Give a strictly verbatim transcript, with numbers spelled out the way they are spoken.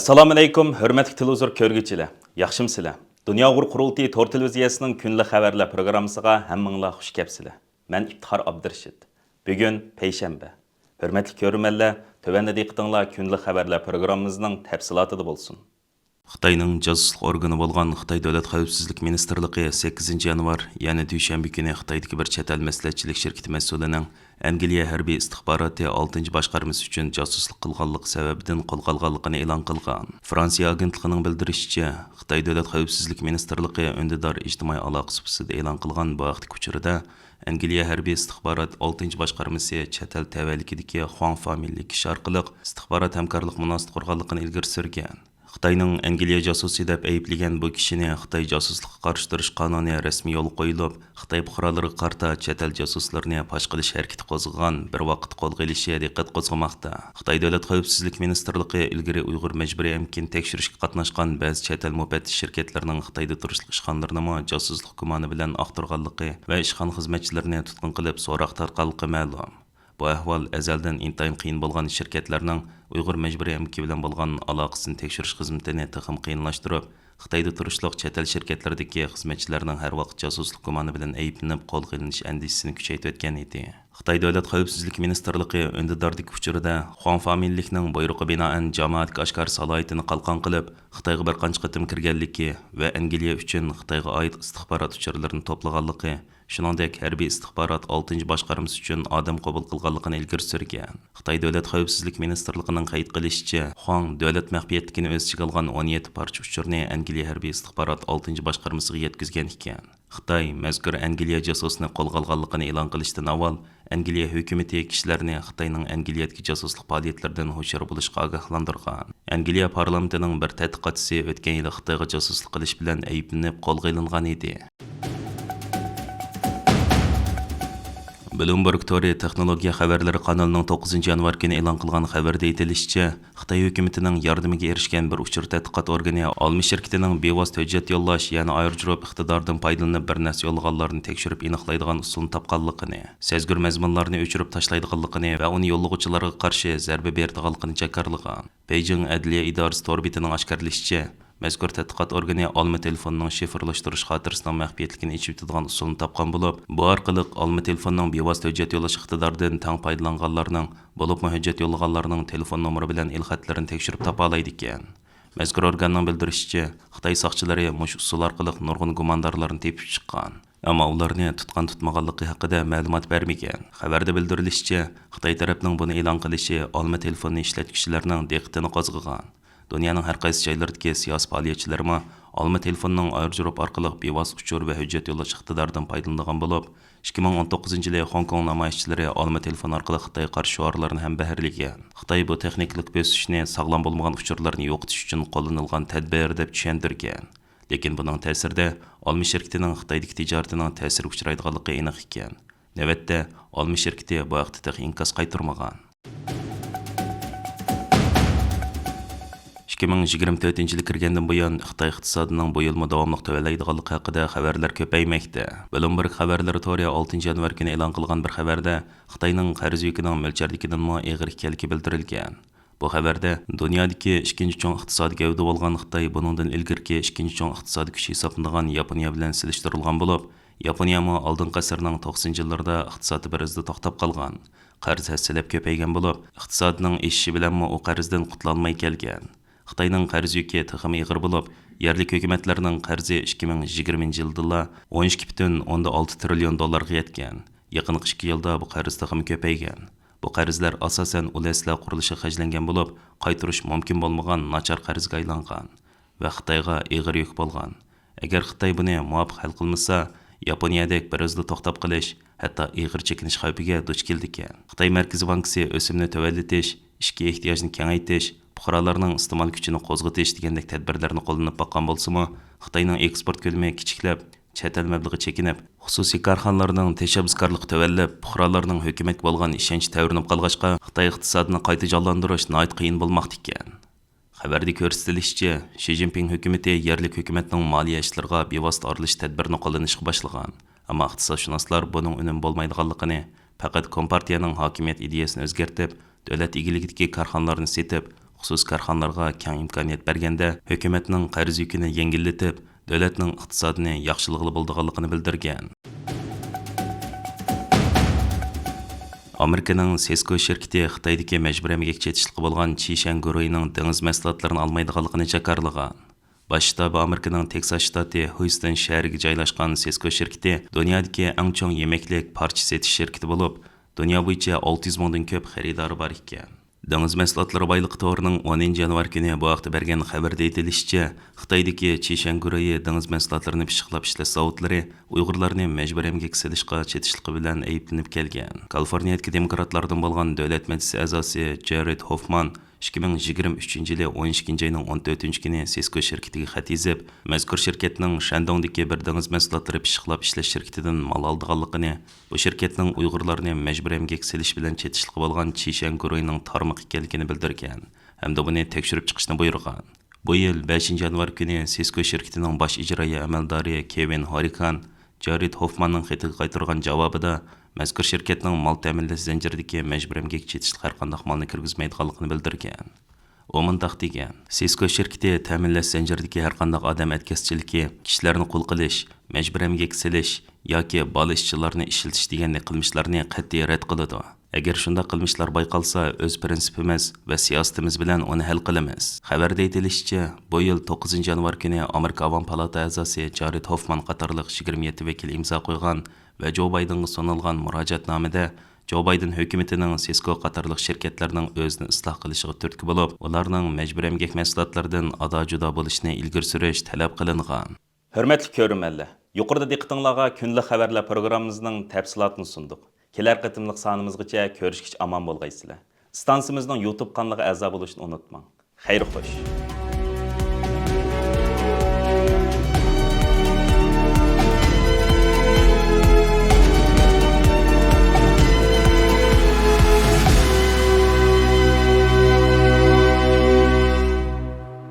ئەسسالامۇئەلەيكۇم، ھۆرمەتلىك تېلېۋىزور كۆرگۈچىلەر، ياخشىمۇسىلەر؟ دۇنيا ئۇيغۇر قۇرۇلتىيى تور تېلېۋىزىيەسىنىڭ كۈنلۈك خەۋەرلەر پروگراممىسىغا ھەممىڭلار خۇش كەپسىلەر. مەن ئىپتىخار ئابدۇرېشىت. بۈگۈن پەيشەنبە. ھۆرمەتلىك كۆرۈرمەنلەر، تۆۋەندە دىققىتىڭلار كۈنلۈك خەۋەرلەر پروگراممىمىزنىڭ تەپسىلاتىدا بولسۇن. خىتاينىڭ جاسۇسلۇق ئورگىنى بولغان خىتاي دۆلەت خەۋپسىزلىك مىنىستىرلىقى سەككىزىنچى يانۋار، يەنى دۈشەنبە كۈنى خىتايدىكى بىر چەت ئەل مەسلىھەتچىلىك شىركىتى مەسئۇلىنىڭ ئەنگلىيە ھەربىي ئىستىخباراتى ئالتىنچى باشقارمىسى ئۈچۈن جاسۇسلۇق قىلغانلىقى سەۋەبىدىن قولغا ئالغانلىقىنى ئېلان قىلغان. فرانسىيە ئاگېنتلىقىنىڭ بىلدۈرۈشىچە، خىتاي دۆلەت خەۋپسىزلىك مىنىستىرلىقى ئۈندىدار ئىجتىمائىي ئالاقە سۇپىسىدا ئېلان قىلغان بۇ ھەقتىكى ئۇچۇرىدا، ئەنگلىيە ھەربىي ئىستىخبارات ئالتىنچى باشقارمىسى چەت ئەل تەۋەلىكىدىكى خۇاڭ فامىلىلىك كىشى ئارقىلىق ئىستىخبارات ھەمكارلىق مۇناسىۋىتى قۇرغانلىقىنى ئىلگىرى سۈرگەن. خىتاينىڭ ئەنگلىيە جاسۇسى دەپ ئەيىبلىگەن بۇ كىشىنى خىتاي جاسۇسلۇققا قارشى تۇرۇش قانۇنى رەسمىي يولغا قويۇلۇپ، خىتاي پۇقرالىرىغا قارىتا چەت ئەل جاسۇسلىرىنى پاش قىلىش ھەرىكىتى قوزغىغان بىر ۋاقىتتا قولغا ئېلىشى دىققەت قوزغىماقتا. خىتاي دۆلەت خەۋپسىزلىك مىنىستىرلىقى ئىلگىرى ئۇيغۇر مەجبۇرىي ئەمگىكىنى تەكشۈرۈشكە قاتناشقان بەزى چەت ئەل مۇپەتتىش شىركەتلىرىنىڭ خىتايدا تۇرۇشلۇق ئىشخانىلىرىنىمۇ جاسۇسلۇق گۇمانى بىلەن ئاختۇرغانلىقى ۋە ئىشخانا خىزمەتچىلىرىنى تۇتقۇن قىلىپ سوراق تارتقانلىقى مەلۇم. بۇ ئەھۋال ئەزەلدىن ئىنتايىن قىيىن بولغان شىركەتلەرنىڭ ئۇيغۇر مەجبۇرىي ئەمگىكى بىلەن بولغان ئالاقىسىنى تەكشۈرۈش خىزمىتىنى تېخىمۇ قىيىنلاشتۇرۇپ، خىتايدا تۇرۇشلۇق چەت ئەل شىركەتلىرىدىكى خىزمەتچىلەرنىڭ ھەر ۋاقىت جاسۇسلۇق گۇمانى بىلەن ئەيىبلىنىپ قولغا ئېلىنىش ئەندىشىسىنى كۈچەيتىۋەتكەن ئىدى. خىتاي دۆلەت خەۋپسىزلىك مىنىستىرلىقى ئۈندىداردىكى ئۇچۇرىدا خۇاڭ فامىلىلىكنىڭ بۇيرۇقى بىنائەن جامائەتكە ئاشكارا سالاھىيىتىنى قالقان قىلىپ، خىتايغا بىر قانچە قېتىم كىرگەنلىكى ۋە ئەنگلىيە ئۈچۈن خىتايغا ئائىت ئىستىخبارات ئۇچۇرلىرىنى توپلىغانلىقى، شۇنىڭدەك ھەربىي ئىستىخبارات ئالتىنچى باشقارمىسى ئۈچۈن ئادەم قوبۇل قىلغانلىقىنى ئىلگىرى سۈرگەن. خىتاي دۆلەت خەۋپسىزلىك مىنىستىرلىقىنىڭ قەيت قىلىشىچە، خۇاڭ دۆلەت مەخپىيەتلىكىنى ئۆز ئىچىگە ئالغان ئون يەتتە پارچە ئۇچۇرنى ئەنگلىيە ھەربىي ئىستىخبارات ئالتىنچى باشقارمىسىغا يەتكۈزگەن ئىكەن. خىتاي مەزكۇر ئەنگلىيە جاسۇسىنى قولغا ئالغانلىقىنى ئېلان قىلىشتىن ئاۋۋال، ئەنگلىيە ھۆكۈمىتى كىشىلەرنى خىتاينىڭ ئەنگلىيەدىكى جاسۇسلۇق پائالىيەتلىرىدىن ھوشيار بولۇشقا ئاگاھلاندۇرغان. ئەنگلىيە پارلامېنتىنىڭ بىر تەتقىقاتچىسى ئۆتكەن يىلى خىتايغا جاسۇسلۇق قىلىش بىلەن ئەيىبلىنىپ قولغا ئېلىنغان ئىدى. بلومبېرگ تورى تېخنولوگىيە خەۋەرلىرى قانىلىنىڭ توققۇزىنچى يانۋار كۈنى ئېلان قىلغان خەۋىرىدە ئېيتىلىشىچە، خىتاي ھۆكۈمىتىنىڭ ياردىمىگە ئېرىشكەن بىر ئۇچۇر تەتقىقات ئورگىنى ئالما شىركىتىنىڭ بىۋاسىتە ھۆججەت يوللاش، يەنى ئايرودروپ ئىقتىدارىدىن پايدىلىنىپ بىر نەرسە يوللىغانلارنى تەكشۈرۈپ ئېنىقلايدىغان ئۇسۇلنى تاپقانلىقىنى، سەزگۈر مەزمۇنلارنى ئۆچۈرۈپ تاشلايدىغانلىقىنى ۋە ئۇنى يوللىغۇچىلارغا قارشى زەربە بېرىدىغانلىقىنى جاكارلىغان. بېيجىڭ ئەدلىيە ئىدارىسى تور بېتىنىڭ ئاشكارىلىشىچە، مەزكۇر تەتقىقات ئورگىنى ئالما تېلېفوننىڭ شىفىرلاشتۇرۇش خاتىرىسىنىڭ مەخپىيەتلىكىنى ئېچىۋېتىدىغان ئۇسۇلنى تاپقان بولۇپ، بۇ ئارقىلىق ئالما تېلېفوننىڭ بىۋاسىتە ھۆججەت يوللاش ئىقتىدارىدىن تەڭ پايدىلانغانلارنىڭ، بولۇپمۇ ھۆججەت يوللىغانلارنىڭ تېلېفون نومۇرى بىلەن ئېلخەتلىرىنى تەكشۈرۈپ تاپالايدىكەن. مەزكۇر ئورگاننىڭ بىلدۈرۈشىچە، خىتاي ساقچىلىرى مۇشۇ ئۇسۇل ئارقىلىق نۇرغۇن گۇماندارلارنى تېپىپ چىققان. ئەمما ئۇلارنى تۇتقان-تۇتمىغانلىقى ھەققىدە مەلۇمات بەرمىگەن. خەۋەردە بىلدۈرۈلۈشىچە، خىتاي تەرەپنىڭ بۇنى ئېلان قىلىشى ئالما تېلېفوننى ئىشلەتكۈچىلەرنىڭ دىققىتىنى قوزغىغان. دۇنيانىڭ ھەر قايسى جايلىرىدىكى سىياسىي پائالىيەتچىلەرمۇ ئالما تېلېفوننىڭ ئايرودروپ ئارقىلىق بىۋاسىتە ئۇچۇر ۋە ھۆججەت يوللاش ئىقتىدارىدىن پايدىلىنىدىغان بولۇپ، ئىككى مىڭ ئون توققۇزىنچى يىلى خوڭكوڭ نامايىشچىلىرى ئالما تېلېفون ئارقىلىق خىتايغا قارشى شوئارلارنى ھەم بەھرىلىگەن. خىتاي بۇ تېخنىكىلىق بۆسۈشنى ساغلام بولمىغان ئۇچۇرلارنى يوقىتىش ئۈچۈن قوللىنىلغان تەدبىر دەپ چۈشەندۈرگەن. لېكىن بۇنىڭ تەسىرىدە ئالما شىركىتىنىڭ خىتايدىكى تىجارىتىنىڭ تەسىرگە ئۇچرايدىغانلىقى ئېنىق ئىكەن. نۆۋەتتە، ئالما شىركىتى بۇ ھەقتە تېخى ئىنكاس قايتۇرمىغان. ئىككى مىڭ يىگىرمە تۆتىنچى يىلى كىرگەندىن بۇيان، خىتاي ئىقتىسادىنىڭ بۇ يىلمۇ داۋاملىق تۆۋەنلەيدىغانلىقى ھەققىدە خەۋەرلەر كۆپەيمەكتە. بلومبېرگ خەۋەرلىرى تورى ئالتىنچى يانۋار كۈنى ئېلان قىلغان بىر خەۋەردە، خىتاينىڭ قەرز يۈكىنىڭ مۆلچەردىكىدىنمۇ ئېغىر ئىكەنلىكى بىلدۈرۈلگەن. بۇ خەۋەردە، دۇنيادىكى ئىككىنچى چوڭ ئىقتىسادىي گەۋدە بولغان خىتاي بۇنىڭدىن ئىلگىرىكى ئىككىنچى چوڭ ئىقتىسادىي كۈچ ھېسابلىنىدىغان ياپونىيە بىلەن سېلىشتۇرۇلغان بولۇپ، ياپونىيەمۇ ئالدىنقى ئەسىرنىڭ توقسىنىنچى يىللىرىدا ئىقتىسادى بىر ئىزدا توختاپ قالغان، قەرز ھەسسىلەپ كۆپەيگەن بولۇپ، ئىقتىسادىنىڭ ئېشىشى بىلەنمۇ ئۇ قەرزدىن قۇتۇلالماي كەلگەن. خىتاينىڭ قەرز يۈكى تېخىمۇ ئېغىر بولۇپ، يەرلىك ھۆكۈمەتلەرنىڭ قەرزى ئىككى مىڭ يىگىرمىنچى يىلدىلا ئون ئىككى پۈتۈن ئوندىن ئالتە تىرىليون دوللارغا يەتكەن. يېقىنقى ئىككى يىلدا بۇ قەرز تېخىمۇ كۆپەيگەن. بۇ قەرزلەر ئاساسەن ئۇل ئەسلىھە قۇرۇلۇشىغا خەجلەنگەن بولۇپ، قايتۇرۇش مۇمكىن بولمىغان ناچار قەرزگە ئايلانغان ۋە خىتايغا ئېغىر يۈك بولغان. ئەگەر خىتاي بۇنى مۇۋاپىق ھەل قىلمىسا، ياپونىيەدەك بىر ئىزدا توختاپ قېلىش، ھەتتا ئېغىر چېكىنىش خەۋپىگە دۇچ كېلىدىكەن. خىتاي مەركىزىي بانكىسى ئۆسۈمنى تۆۋەنلىتىش، ئىچكى ئېھتىياجنى كېڭەيتىش، پۇقرالارنىڭ ئىستېمال كۈچىنى قوزغىتىش دېگەندەك تەدبىرلەرنى قوللىنىپ باققان بولسىمۇ، خىتاينىڭ ئېكسپورت كۆلىمى كىچىكلەپ، چەت ئەل مەبلىغى چېكىنىپ، خۇسۇسىي كارخانىلارنىڭ تەشەببۇسكارلىقى تۆۋەنلەپ، پۇقرالارنىڭ ھۆكۈمەتكە بولغان ئىشەنچى تەۋرىنىپ قالغاچقا، خىتاي ئىقتىسادىنى قايتا جانلاندۇرۇش ناھايىتى قىيىن بولماقتا ئىكەن. خەۋەردە كۆرسىتىلىشىچە، شى جىنپىڭ ھۆكۈمىتى يەرلىك ھۆكۈمەتنىڭ مالىيە ئىشلىرىغا بىۋاسىتە ئارىلىشىش تەدبىرىنى قوللىنىشقا باشلىغان. ئەمما ئىقتىسادشۇناسلار بۇنىڭ ئۈنۈمى بولمايدىغانلىقىنى، پەقەت كومپارتىيەنىڭ ھاكىمىيەت ئىدىيەسىنى ئۆزگەرتىپ، دۆلەت ئىگىلىكىدىكى كارخانىلارنى سېتىپ، خۇسۇسىي كارخانىلارغا كەڭ ئىمكانىيەت بەرگەندە، ھۆكۈمەتنىڭ قەرز يۈكىنى يەڭگىللىتىپ، دۆلەتنىڭ ئىقتىسادىنى ياخشىلىغىلى بولىدىغانلىقىنى بىلدۈرگەن. ئامېرىكىنىڭ سېسكو شىركىتى خىتايدىكى مەجبۇرىي ئەمگەك چېتىشلىقى بولغان چىشەن گۇرۇھىنىڭ دېڭىز مەھسۇلاتلىرىنى ئالمايدىغانلىقىنى جاكارلىغان. باش شتابى ئامېرىكىنىڭ تېكساس شتاتى ھيۇستون شەھىرىگە جايلاشقان سېسكو شىركىتى دۇنيادىكى ئەڭ چوڭ يېمەكلىك پارچە سېتىش شىركىتى بولۇپ، دۇنيا بويىچە ئالتە يۈز مىڭدىن كۆپ خېرىدارى بار ئىكەن. دېڭىز مەھسۇلاتلىرى بايلىقى تورىنىڭ ئونىنچى يانۋار كۈنى بۇ ھەقتە بەرگەن خەۋىرىدە ئېيتىلىشىچە، خىتايدىكى چىشەن گۇرۇھى دېڭىز مەھسۇلاتلىرىنى پىششىقلاپ ئىشلەش زاۋۇتلىرى ئۇيغۇرلارنى مەجبۇرىي ئەمگەككە سېلىشقا چېتىشلىقى بىلەن ئەيىبلىنىپ كەلگەن. كالىفورنىيەدىكى دېموكراتلاردىن بولغان دۆلەت مەجلىسى ئەزاسى جېررىد ھوفمان ئىككى مىڭ يىگىرمە ئۈچىنچى يىلى ئون ئىككىنچى ئاينىڭ ئون تۆتىنچى كۈنى سېسكو شىركىتىگە خەت يېزىپ، مەزكۇر شىركەتنىڭ شەندۇڭدىكى بىر دېڭىز مەھسۇلاتلىرى پىششىقلاپ ئىشلەش شىركىتىدىن مال ئالىدىغانلىقىنى، بۇ شىركەتنىڭ ئۇيغۇرلارنى مەجبۇرىي ئەمگەككە سېلىش بىلەن چېتىشلىقى بولغان چىشەن گۇرۇھىنىڭ تارمىقى ئىكەنلىكىنى بىلدۈرگەن ھەمدە بۇنى تەكشۈرۈپ چىقىشنى بۇيرۇغان. بۇ يىل بەشىنچى يانۋار كۈنى سېسكو شىركىتىنىڭ باش ئىجرائىيە ئەمەلدارى كېۋىن ھورىكان جېررىد ھوفماننىڭ خېتىگە قايتۇرغان جاۋابىدا، مەزكۇر شىركەتنىڭ مال تەمىنلەش زەنجىرىدىكى مەجبۇرىي ئەمگەككە چېتىشلىق ھەرقانداق مالنى كىرگۈزمەيدىغانلىقىنى بىلدۈرگەن. ئۇ مۇنداق دېگەن: سېسكو شىركىتى تەمىنلەش زەنجىرىدىكى ھەرقانداق ئادەم ئەتكەسچىلىكى، كىشىلەرنى قۇل قىلىش، مەجبۇرىي ئەمگەككە سېلىش ياكى بالا ئىشچىلارنى ئىشلىتىش دېگەندەك قىلمىشلارنى قەتئىي رەت قىلىدۇ. ئەگەر شۇنداق قىلمىشلار بايقالسا، ئۆز پىرىنسىپىمىز ۋە سىياسىتىمىز بىلەن ئۇنى ھەل قىلىمىز. خەۋەردە ئېيتىلىشىچە، بۇ يىل توققۇزىنچى يانۋار كۈنى ئامېرىكا ئاۋام پالاتا ئەزاسى جارېد ھوفمان قاتارلىق يىگىرمە يەتتە ۋەكىل ئىمزا قويغان ۋە جو بايدېنغا سۇنۇلغان مۇراجىئەتنامىدە جو بايدېن ھۆكۈمىتىنىڭ سېسكو قاتارلىق شىركەتلەرنىڭ ئۆزىنى ئىسلاھ قىلىشىغا تۈرتكە بولۇپ، ئۇلارنىڭ مەجبۇرىي ئەمگەك مەھسۇلاتلىرىدىن ئادا-جۇدا بولۇشىنى ئىلگىرى سۈرۈش تەلەپ قىلىنغان. ھۆرمەتلىك كۆرۈرمەنلەر، يۇقىرىدا دىققىتىڭلارغا كۈندىلىك خەۋەرلەر پروگراممىمىزنىڭ تەپسىلاتىنى سۇندۇق. كېلەر قېتىملىق سانىمىزغىچە كۆرۈشكىچە ئامان بولغايسىلەر. ئىستانسىمىزنىڭ يۇتۇب قانىلىغا ئەزا بولۇشنى ئۇنتۇماڭ. خەير خوش.